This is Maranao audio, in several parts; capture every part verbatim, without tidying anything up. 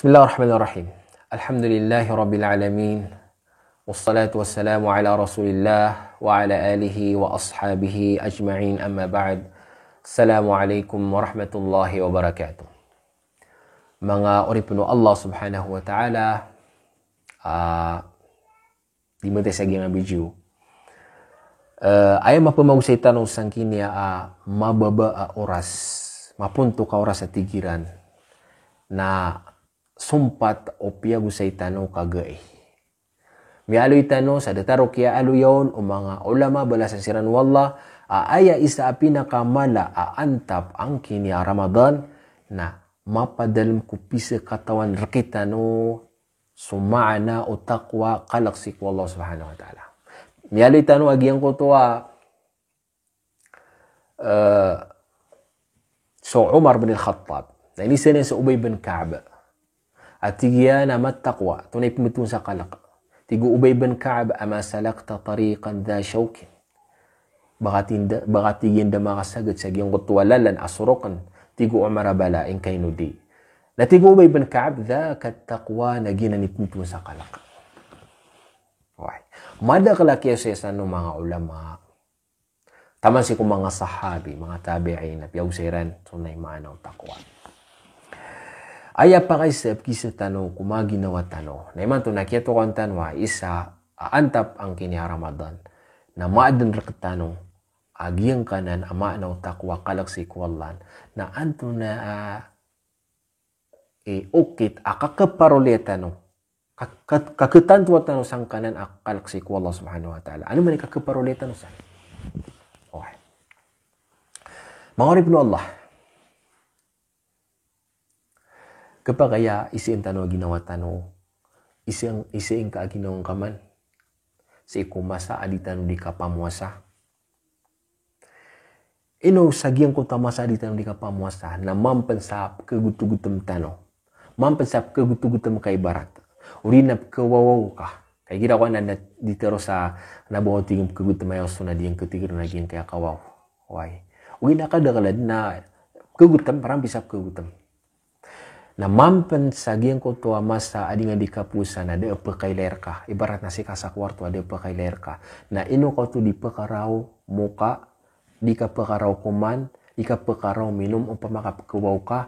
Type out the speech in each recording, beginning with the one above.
Bismillahirrahmanirrahim. Alhamdulillahi Rabbil Alamin. Wassalatu wassalamu ala Rasulillah wa ala alihi wa ashabihi ajma'in, amma ba'd. Assalamu alaikum warahmatullahi wabarakatuh. Manga oripn o Allah Subhanahu wa Ta'ala, ah, di matay sa giyangkai a video. Eh, aya mapamagosay tano sangkiniya a mababa a oras, mapontok a oras a tig iran, na sompat o piyagosay tano kagai. Miyaaloy tano sa datar o kiyaaloy on o manga ulama, balasan siran o Allah, a aya isa a pinakamala a antap angkiniya Ramadan, na mapadalm ko pisakatawan rktano so maana o taqwa, kalk sii ko Allah Subhanahu wa Ta'ala. Miyaaloy tano a giyangkoto a, eh, so Umar bin Al-Khattab. Na iniiza niyan so Ubay bin Ka'b. A tig iyan a, "Ma taqwa?" Antonaa i pmbtowan sa kalk. Tig o Ubay bin Ka'b, "Ama salakta tariqan dha shawkin." Ba ka tig iyan da, ba ka tig iyan da makasagad sa giyangkoto a lalan a sorokn? Tig o Umar a bala, ingkaino di. Na tig o Ubay bin Ka'b, "Dhaka taqwa," na giyanan i pmbtowan sa kalk. Oway. Madakl a kiyaosay san o manga ulama. Taman sii ko manga sahabi, manga tabi'in, a piyagosay iran so maana o taqwa. Aya pakaisa a pkiisa tano ko manga ginawa tano. Na imanto na kiyatokawan tano a isa a antap angkiniya Ramadan na maadn rktano a giyangkanan a maana o taqwa, kalk sii ko Allah. Na antonaa i okit a kakparoliya tano, ka-, ka-, kaktantowa tano sangkanan a kalk sii ko Allah Subhanahu wa Ta'ala? Ano man i kakparoliya tano san? Oway. Manga oripn o Allah. Khapakay a isaan tano a ginawa tano, isaan, isaan ka a ginawa ngka man sii ko masa a di tano di kapamowasa. Ino sa giyangkoto a masa a di tano di kapamowasa, na mampn sa pkhagotogotm tano. Mampn sa pkhagotogotm ka ibarat. Odi na pkhawawaw ka. Ka igira ko anan a di tharoa sa na ba o tig iyan pkhagotm, aya oso na di iyan khatig iran a giyangkaya kawaw. Oway. Odi na kadakl a di na pkhagotm, parambi sa pkhagotm. Na mampn sa giyangkoto a masa a di nga di kapowasa na da a pkhailay rka. Ibarat na sii ka sa kowarto a da a pkhailay rka. Na ino ka oto di pkharaw moka, di ka pkharaw koman, di ka pkharaw minom, opama ka pkhawawaw ka,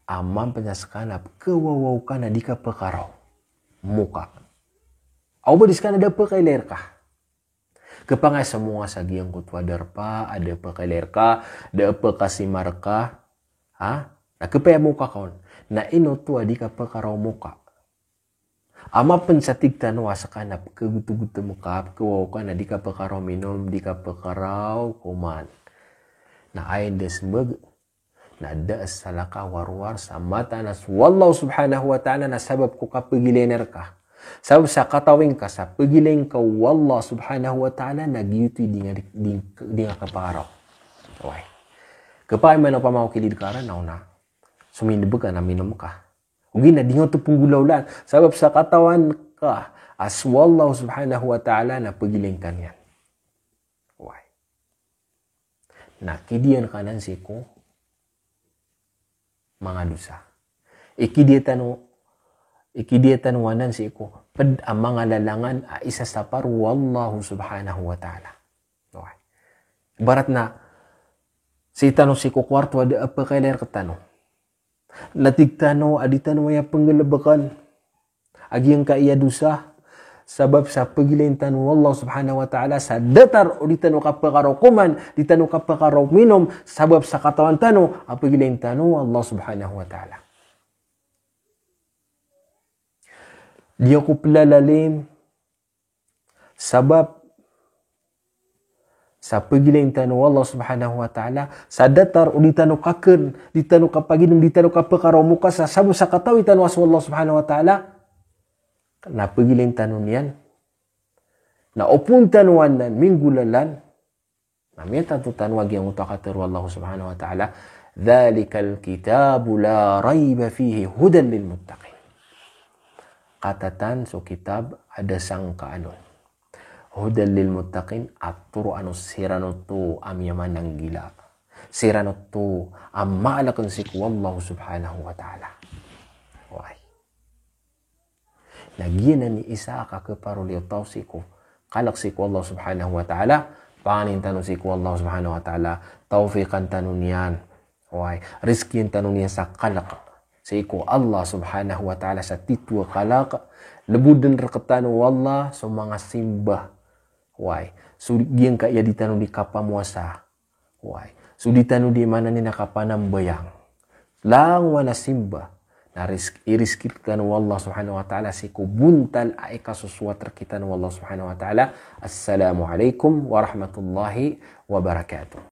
a mampn sa ska na pkhawawaw ka na di ka pkharaw moka. Aw ba di ska na da a pkhailay rka. Khapakay a somonga sa giyangkoto a darpa a da a pkhailay rka, da a pkhasima rka, ha? Na khapakay a moka ka on. Na ino oto a di ka pkharaw moka. A mampn sa tig tano a ska na pkhagotogotm ka, pkhawawaw ka na di ka pkharaw minom, di ka pkharaw koman. Na aya anda smbag, na da a salakaw a rowar sa mataan a so Allah Subhanahu wa Ta'ala na sabap ko kapagilay rka. Sabap sa katawi ngka sa pagilay ngka o Allah Subhanahu wa Ta'ala na giyoto i di nga, di, di nga kapakaraw. Oway. Khapakay man opama o kilid ka ran na ona, somindb ka na minom ka. Ogaid na di nga oto pnggolawlaan. Sabap sa katawan ka a so Allah Subhanahu wa Ta'ala na pagilay ngka niyan. Oway. Na kidiyan ka anan sii ko manga dosa. Ikidiya tano, ikidiya tano anan sii ko pd a manga lalangan a isasapar o Allah Subhanahu wa Ta'ala. Oway. Ibarat na sii tano sii ko kowarto a da a pkhailay rktano. Na tig tano a di tano aya pnggalbkn a giyangkaya dosa, sabap sa pagilay tano o Allah Subhanahu wa Ta'ala sa datar o di tano kapkharaw koman, di tano kapkharaw minom, sabap sa katawan tano a pagilay tano o Allah Subhanahu wa Ta'ala. Di ako plalalim, sabap sa pagilay tano o Allah Subhanahu wa Ta'ala, sa datar o di tano kakn, di tano kapaginom, di tano kapkharaw moka sa sabap sa katawi tano a so Allah Subhanahu wa Ta'ala na pagilay tano niyan. Na opama tano anan minggolalan, na miyatanto tano a giyangkoto a katharo o Allah Subhanahu wa Ta'ala, "Dhalikal kitabu la rayba fihi hudan lil muttaqin." Kathatan so kitab a da sangkaan on. Hudan lil muttaqin, a toroan o siran oto a miyamananggila. Siran oto a maalkn sii ko Allah Subhanahu wa Ta'ala. Oway. Na giyanan i isa a kakeparoli o taw sii ko kalek sii ko Allah subhanahu wa ta'ala. Pangnin tano sii ko Allah subhanahu wa ta'ala, tawfiqan tano niyan. Oway, rizkiin tano niyan sa kalek sii ko Allah subhanahu wa ta'ala sa titho a kalek. Leboden rektano o Allah so manga simba. Oway, so giyangkaya di tano di kapamowasa. Oway, so di tano di maana niyan a kapanambayang. Langowan a simba. Na rizk-, irizki tano o Allah subhanahu wa ta'ala sii ko bontal a ikasosoat rekitano o Allah subhanahu wa ta'ala. Assalamu alaikum warahmatullahi wabarakatuh.